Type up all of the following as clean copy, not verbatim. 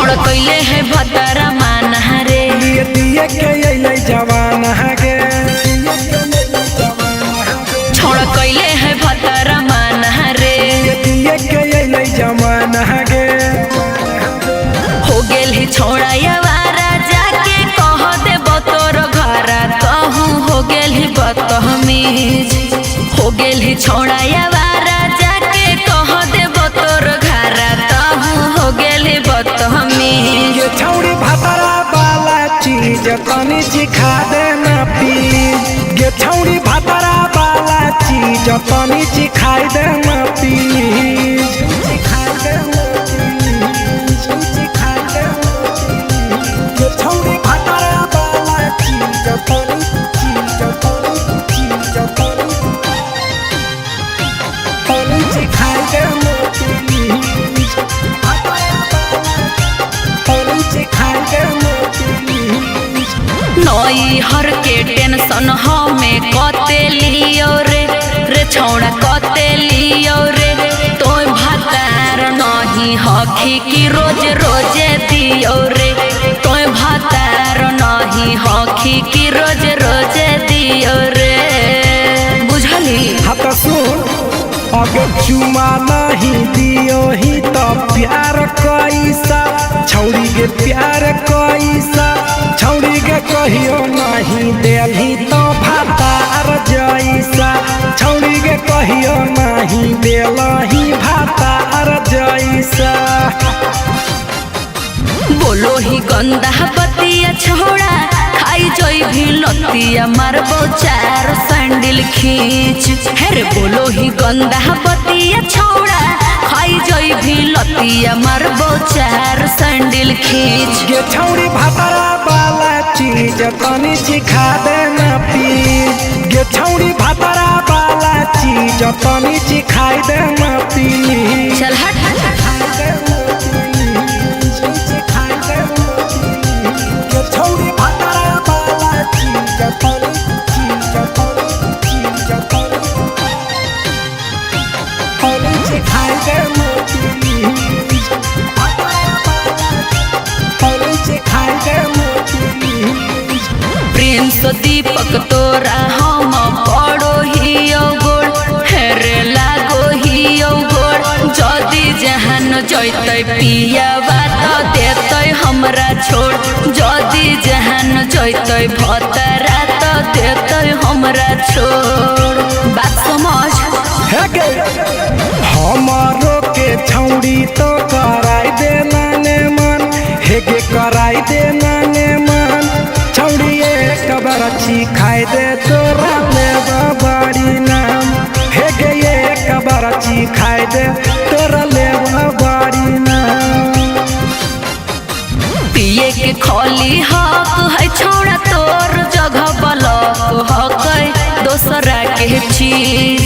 छोड़ कैले है भतरा माना रे। लिए दिए के अइलै जवाना गे। छोड़ कैले है भतरा माना रे। लिए दिए के अइलै जवाना गे। हो गेल ही छोड़ा यावारा जाके कह देब तोर घरा कहूँ हो गेल ही बदतमीज। हो गेल ही छोड़ा यावारा जाके कह देब तोर घरा कहूँ हो गेल ही बदतमीज। ये छौड़ी भातरा वाला चीज तनी चिखा देना प्लीज। ये छौड़ी भातरा वाला चीज तनी चिखाई देना प्लीज। चिखाई देना प्लीज, चिखाई देना प्लीज। ये छौड़ी भातरा वाला चीज तनी चीज तनी चीज तनी तनी चिखाई देना प्लीज। तनी चिखाई देना प्लीज। नई हर के टेंशन हमें कते लियो रे, रे छौड़ा कते लियो रे। तोय भातार नहीं हखी की रोज रोजे दियो रे। तोय भातार नहीं हखी की रोज रोजे दियो रे। बुझली? हाँ तो सुन, अगर चुमा नहीं दियो ही तो प्यार कैसा छौड़ी के प्यार कैसा छौड़ी के कहियो नहीं देलही तो भातार जैसा छौड़ी के कहियो नहीं देलही भातार जैसा। बोलो ही गंदा बतिया छोड़ा खाई जोई भी लतिया मारबो चार सैंडल खींच। हे रे बोलो ही गंदा बतिया छोड़ा खाई जोई भी लतिया मारबो चार सैंडल खींच। ये छौड़ी भातरा वाला चीज तनी चिखा देना प्लीज। ये छौड़ी भातरा वाला चीज तनी चिखाई देना प्लीज। चल हट। ये छौड़ी भातरा वाला चीज तनी चीज तनी चीज तनी तनी चिखाई देना प्लीज। तनी चिखाई देना प्लीज। प्रिंस दीपक तोरा हम पड़ो हियो गोड़, हेरे लागो हियो गोड़। जदि जहान जैतै पियावा त देतै हमरा छोड़। जदि जहान जैतै भतरा त देतै हमरा छोड़। बात समझ। हे गे हमारो के छौड़ी तो कराई देना ने मन। हे गे कराई देना ने मन छौड़ी एक बार खाई दे तोरा ले बाड़ी नाम। हे गे एक बार खाई दे तोरा ले बाड़ी नाम। पिए के खोली हक है छोड़ा तोर जगह बलक हक है दोसरा के चीज।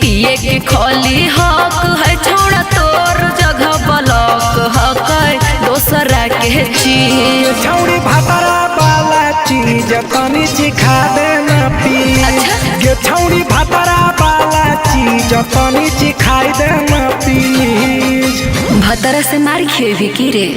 पिए के खोली हक है छोड़ा तोर जगह बलक हक है दोसरा के चीज। छौड़ी भातरा वाला चीज तनी चिखा देना प्लीज। अच्छा। ये छौड़ी भातरा वाला चीज तनी चिखाई देना प्लीज। भतरा से मार खेबी की रे?